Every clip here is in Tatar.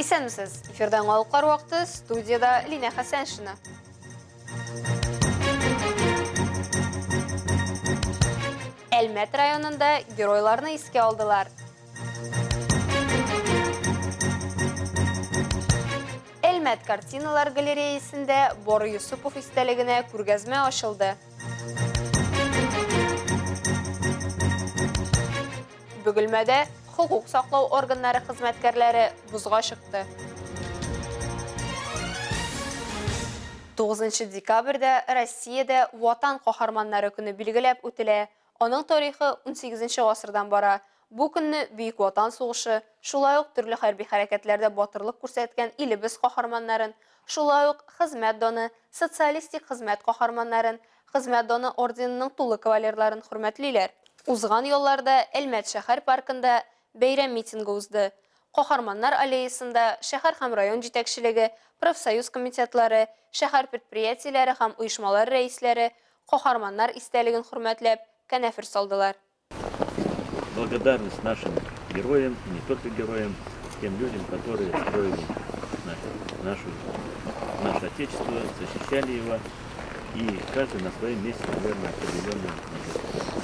Исәнмесез! Эфирда яңалыклар вакыты, студиядә Линә Хәсәншина. Әлмәт районында геройларны искә алдылар. Әлмәт картиналар галереясендә Бор Юсупов истәлегенә күргәзмә ачылды. Бөгелмәдә хокук саклау органнары хезмәткәрләре бозга чыкты. 9 декабрьдә Россиядә Ватан каһарманнары көне билгеләп үтелә. Аның тарихы унсигезенче гасырдан бара. Бу көнне Бөек Ватан сугышы, шулай ук төрле хәрби хәрәкәтләрдә батырлык күрсәткән илебез каһарманнарын, шулай ук Хезмәт даны, Социалистик хезмәт каһарманнарын, Хезмәт даны орденының тулы кавалерларын хөрмәтлиләр. Узган ялларда Әлмәт шәһәр паркында бәйрәм митингы узды. Каһарманнар аллеясында шәһәр һәм район җитәкчелеге, профсоюз комитетлары, шәһәр предприятиеләре һәм оешмалары рәисләре каһарманнар истәлеген хөрмәтләп, канәфер салдылар. Благодарность нашим героям, и не только героям, тем людям, которые строили нашу, наше Отечество, защищали его. И каждый на своем месте, наверное, определенный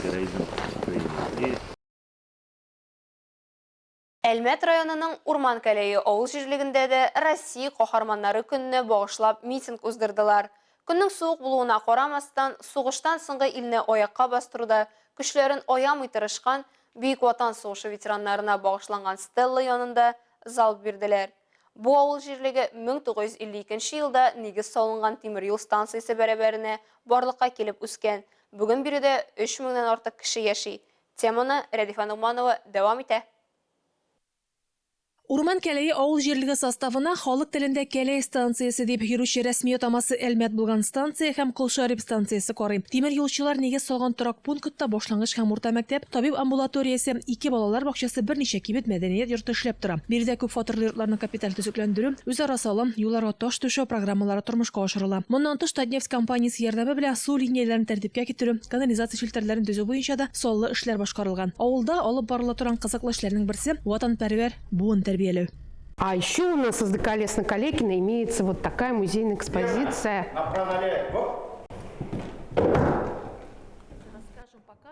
героизм проявил. И Әлмәт районының Урман Кәләе авыл җирлегендә дә Россия каһарманнары көненә багышлап митинг уздырдылар. Көннең суык булуына карамастан, сугыштан соңгы илне аякка бастыруда көчләрен аямый тырышкан Бөек Ватан сугышы ветераннарына багышланган стелла янында залп бирделәр. Бу авыл җирлеге 1952 елда нигез салынган тимер юл станциясе бәрабәренә барлыкка килеп үскән. Бүген биредә өч меңнән артык кеше яши. Теманы Рәдифә Ногманова дәвам итә. Урман Кәләе авыл җирлеге составына халык телендә Кәләй станциясе дип йөрүче рәсми атамасы Әлмәт булган станция һәм Колшәрип станциясе карый. Тимер юлчылар нигез салган торак пунктта башлангыч һәм урта мәктәп, табиб амбулаториясе, ике балалар бакчасы, берничә кибет, мәдәният йорты эшләп тора. Биредә күп фатирлы йортларны капиталь төзекләндерү, үзара салым, юлларга таш түшәү программалары тормышка ашырыла. Моннан тыш, Татнефть компаниясе ярдәме белән су линияләрен тәртипкә китерү, канализация челтәрләрен төзү буенча да саллы эшләр башкарылган. Авылда алып барыла торган кызыклы эшләрнең берсе, ватанпәрвәр буын тәрбияләү. А еще у нас в СДК Лесно-Калекино имеется вот такая музейная экспозиция.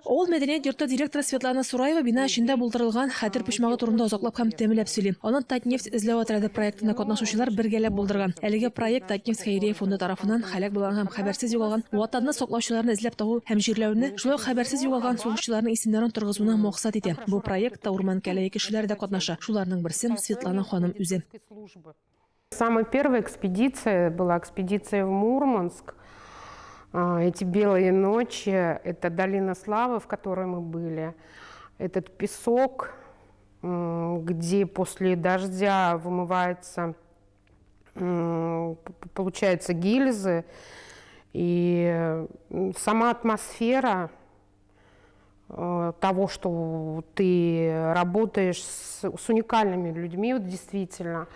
Авыл мәдәният йорты директоры Светлана Сураева бина эчендә булдырылган хәтер почмагы турында озаклап һәм тәмләп сөйли. Аны Татнефть эзләү отряды проектында катнашучылар бергәләп булдырган. Әлеге проект Татнефть хәйрия фонды тарафыннан һәлак булган һәм хәбәрсез югалган Ватанны саклаучыларны эзләп табу һәм җирләүне, шулай ук хәбәрсез югалган сугышчыларның исемнәрен торгызуны максат итә. Бу проектта Урман Кәләе кешеләре дә катнаша. Шуларның берсе, Светлана ханым үзе. Самая первая экспедиция была экспедиция в Мурманск. Эти белые ночи, это долина славы, в которой мы были, этот песок, где после дождя вымывается, получаются гильзы, и сама атмосфера того, что ты работаешь с, с уникальными людьми, вот действительно.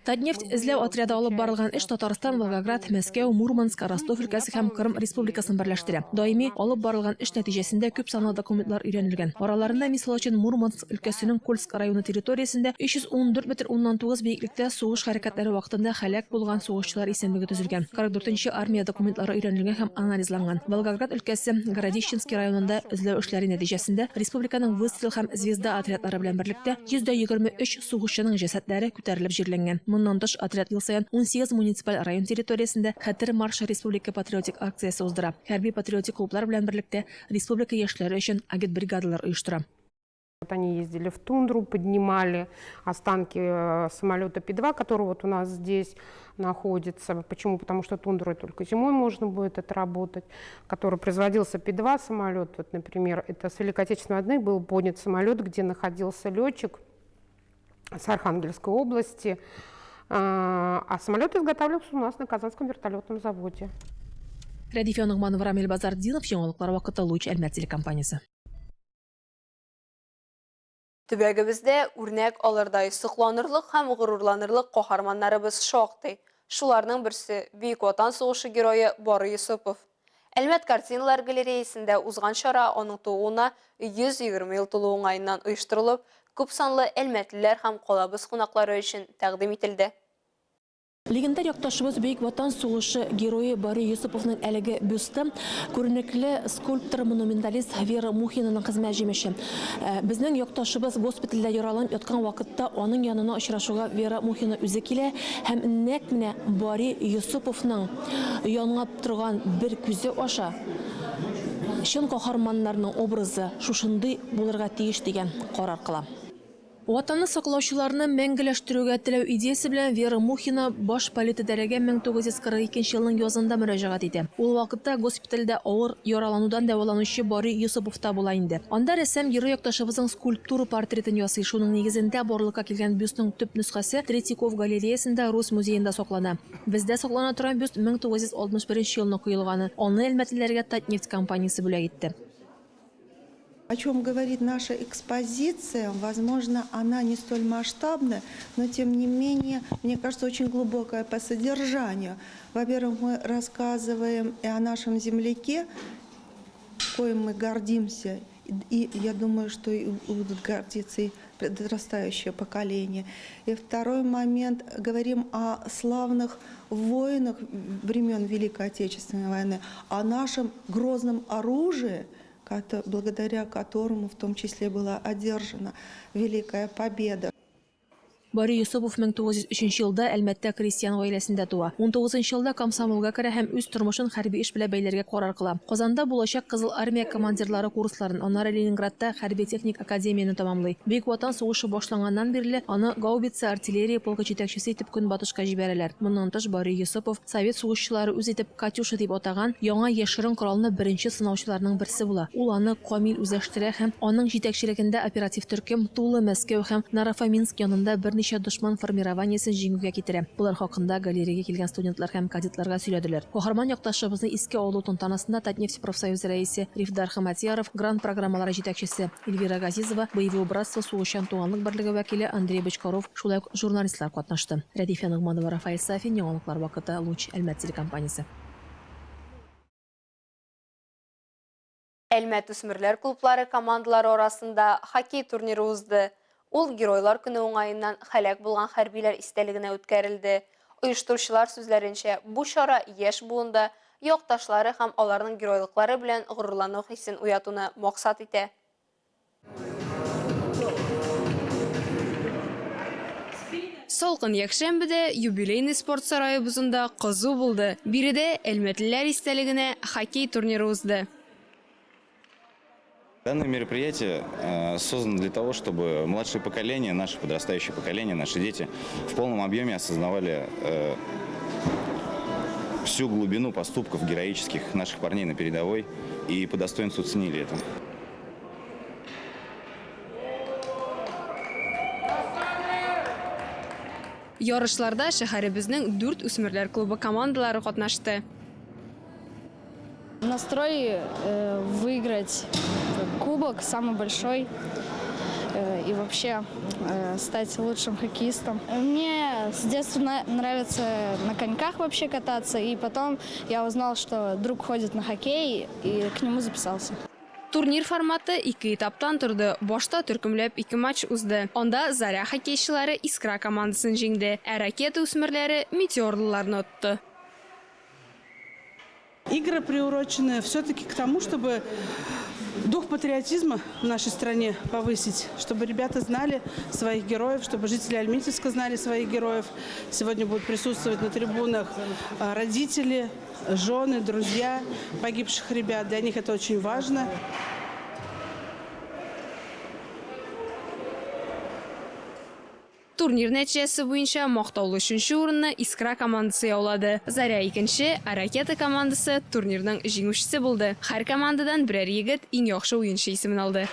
Татнефть эзләү отряды алып барылган эш Татарстан, Волгоград, Мәскәү, Мурманск, Ростов өлкәсе һәм Кырым Республикасын берләштерә. Даими алып барылган эш нәтиҗәсендә күп санлы документлар өйрәнелгән. Араларында, мисал өчен, Мурманск өлкәсенең Кольск районы территориясендә 314,9 биеклектә сугыш хәрәкәтләре вакытында һәлак булган сугышчылар исемлеге төзелгән. 44 нче армия документлары өйрәнелгән һәм анализланган. Волгоград өлкәсе Городищенский районында эзләү эшләре нәтиҗәсендә республиканың Выстрел һәм Звезда отрядлары белән берлектә 123 сугышчының җәсәдләре күтәрелеп җирләнгән. Моннан тыш, отряд ел саен 18 муниципаль район территориясендә Хәтер маршы республика патриотик акциясе уздыра, хәрби-патриотик клублар белән берлектә республика яшьләре өчен агитбригадалар оештыра. Вот они ездили в тундру, поднимали останки э, самолета Пи-2, который вот у нас здесь находится. Почему? Потому что тундрой только зимой можно будет отработать. Который производился Пи-2 самолет, вот, например, это с Великой Отечественной войны был поднят самолет, где находился летчик с Архангельской области. А, а самолет изготавливался у нас на Казанском вертолетном заводе. Рәдифә Ногманова, Рамил Базартдинов, Яңалыклар вакыты, Луч Әлмәт телекомпаниясе. Төбәгебездә үрнәк алырдай, сокланырлык һәм горурланырлык каһарманнарыбыз шактый. Шуларның берсе, Бөек Ватан сугышы герое Барый Йосыпов. Әлмәт картиналар галереясендә узган чара аның тууына 120 ел тулу уңаеннан оештырылып, күпсанлы әлмәтлеләр һәм калабыз кунаклары өчен тәкъдим ителде. Легендар якташыбыз Бөек Ватан сугышы герое Бари Йосыповның әлеге бюсты күренекле скульптор-монументалист Вера Мухинаның хезмәт җимеше. Э, безнең якташыбыз госпитальдә яраланып яткан вакытта аның янына очрашуга Вера Мухина үзе килә һәм нәкъ менә Бари Йосыповның янлап торган бер күзе аша чын каһарманнарның образы шушындый булырга тиеш дигән карар кыла. Ватанны саклаучыларны мәңгеләштерүгә теләү идеясе белән Вера Мухина баш политидарәгә 1942 елның язында мөрәҗәгать итә. Ул вакытта госпитальдә авыр яраланудан дәваланучы Бари Йосыпов та була инде. Анда рәссам герой якташыбызның скульптура портретын ясый, шуның нигезендә барлыкка килгән бюстның төп нөсхәсе Третьяков галереясендә Рус музеенда саклана. Бездә саклана торган бюст 1961 елны коелганы, аны әлмәтлеләргә Татнефть компаниясе бүләк итте. О чем говорит наша экспозиция, возможно, она не столь масштабная, но тем не менее, мне кажется, очень глубокая по содержанию. Во-первых, мы рассказываем и о нашем земляке, коим мы гордимся, и я думаю, что и будут гордиться и подрастающее поколение. И второй момент, говорим о славных воинах времен Великой Отечественной войны, о нашем грозном оружии, благодаря которому в том числе была одержана Великая Победа. Бари Йосыпов 1903 елда Әлмәттә крестьян гаиләсендә туа. 19 елда комсомолга керә һәм үз тормышын хәрби эш белән бәйләргә карар кыла. Казанда булачак Кызыл Армия командирлары курсларын, аннары Ленинградта хәрби-техник академияне тәмамлый. Бөек Ватан сугышы башланганнан бирле аны гаубица-артиллерия полкы җитәкчесе итеп Көнбатышка җибәрәләр. Моннан тыш, Бари Йосыпов совет сугышчылары үз итеп Катюша дип атаган яңа яшерен коралны беренче сынаучыларның берсе була. Ул аны камил үзләштерә һәм аның җитәкчелегендә оператив төркем Тула, Мәскәү һәм Нарофоминск янында берничә дошман формированиесен җиңүгә китерә. Болар хакында галереягә килгән студентлар һәм кадетларга сөйләделәр. Каһарман якташыбызны искә алу тантанасында Татнефть профсоюзы рәисе Рифдар Хаматьяров, грант программалары җитәкчесе Эльвира Газизова, Боевое братство сугышчан туганлык берлеге вәкиле Андрей Бочкаров, шулай ук журналистлар катнашты. Рәдифә Ногманова, Рафаэль Сафин, Яңалыклар вакыты, Луч, Әлмәт телекомпаниясе. Әлмәт үсмерләр клублары командалары арасында хоккей турниры узды. Ул Геройлар көне уңаеннан һәлак булган хәрбиләр истәлегенә үткәрелде. Оештыручылар сүзләренчә, бу чара яшь буында якташлары һәм аларның геройлыклары белән горурлану хисен уятуны максат итә. Салкын якшәмбедә Юбилейный спорт сарае бозында кызу булды. Биредә әлмәтлеләр истәлегенә хоккей турниры узды. Данное мероприятие э, создано для того, чтобы младшее поколение, наше подрастающее поколение, наши дети в полном объеме осознавали э, всю глубину поступков героических наших парней на передовой и по достоинству ценили это. Ярышларда шәһәребезнең дүрт үсмерләр клубы командалары катнашты. Настрой э, выиграть кубок самый большой э, и вообще э, стать лучшим хоккеистом. Мне с детства нравится на коньках вообще кататься, и потом я узнал, что друг ходит на хоккей, и к нему записался. Турнир форматы ике этаптан торды. Башта төркемләп ике матч узды. Анда Заря хоккейчылары Искра командасын җиңде, ә Ракета үсмерләре Метеорлыларны отты. Игры приурочены все-таки к тому, чтобы дух патриотизма в нашей стране повысить, чтобы ребята знали своих героев, чтобы жители Альметьевска знали своих героев. Сегодня будут присутствовать на трибунах родители, жены, друзья погибших ребят. Для них это очень важно. Турнир нәтиҗәсе буенча мактаулы өченче урынны Искра командасы яулады. Заря икенче, ә Ракета командасы турнирның җиңүчесе булды. Һәр командадан берәр егет иң яхшы уенчы исемен алды.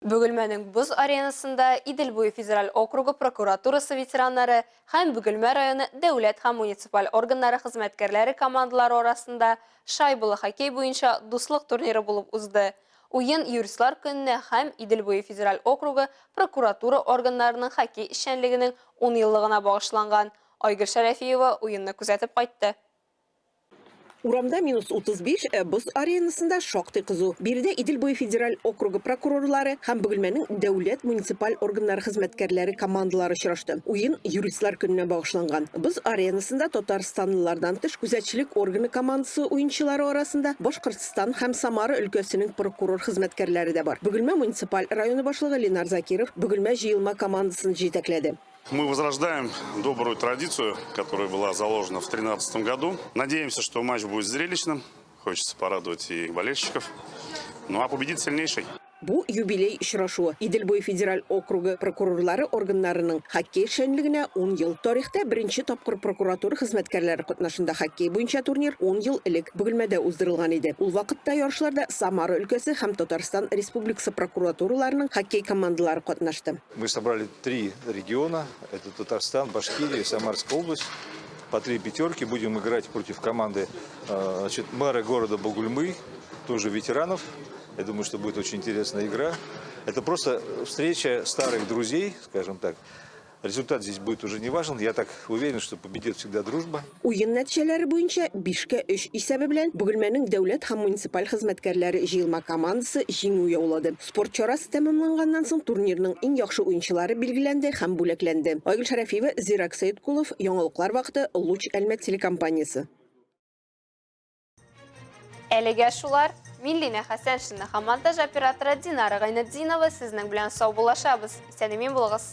Бөгелмәнең боз аренасында Идел буе федераль округы прокуратурасы ветераннары һәм Бөгелмә районы дәүләт һәм муниципаль органнары хезмәткәрләре командалары арасында шайбалы хоккей буенча дуслык турниры булып узды. Уен Юристлар көненә һәм Идел буе федераль округы прокуратура органнарының хоккей эшчәнлегенең ун еллыгына багышланган. Айгөл Шәрәфиева уенны күзәтеп кайтты. Урамда минус 35, ә боз аренасында шактый кызу. Биредә Идел буе федераль округы прокурорлары һәм Бөгелмәнең дәүләт муниципаль органнары хезмәткәрләре командалары очрашты. Уен Юристлар көненә багышланган. Боз аренасында татарстанлылардан тыш күзәтчелек органы командасы уенчылары арасында Башкортстан һәм Самара өлкәсенең прокурор хезмәткәрләре дә бар. Бөгелмә муниципаль районы башлыгы Ленар Закиров Бөгелмә җыелма командасын җитәкләде. Мы возрождаем добрую традицию, которая была заложена в 2013 году. Надеемся, что матч будет зрелищным. Хочется порадовать и болельщиков. Ну а победит сильнейший. Бу юбилей очрашуы. Идел буе федераль округы прокурорлары органнарының хоккей эшчәнлегенә ун ел. Тарихта беренче тапкыр прокуратура хезмәткәрләре катнашында хоккей буенча турнир ун ел элек Бөгелмәдә уздырылган иде. Ул вакытта ярышларда Самара өлкәсе һәм Татарстан Республикасы прокуратураларының хоккей командалары катнашты. Мы собрали три региона. Это Татарстан, Башкирия, Самарская область. По три пятерки будем играть против команды э, значит, мэра города Бугульмы, тоже ветеранов. Я думаю, что будет очень интересная игра. Это просто встреча старых друзей, скажем так. Результат здесь будет уже не важен. Я так уверен, что победит всегда дружба. Уен нәтиҗәләре буенча бишкә өч исәбе белән Бөгелмәнең дәүләт һәм муниципаль хезмәткәрләре җыелма командасы җиңү яулады. Спорт чарасы тәмамланганнан соң турнирның иң яхшы уенчылары билгеләнде һәм бүләкләнде. Айгөл Шәрәфиева, Зирак Сәеткулов, Яңалыклар вакыты, Луч Әлмәт телекомпаниясе. Әлегә шулар. Мин Лина Хәсәншина һәм монтаж операторы Динара Гайнетдинова сезнең белән саубуллашабыз. Исән-имин булыгыз.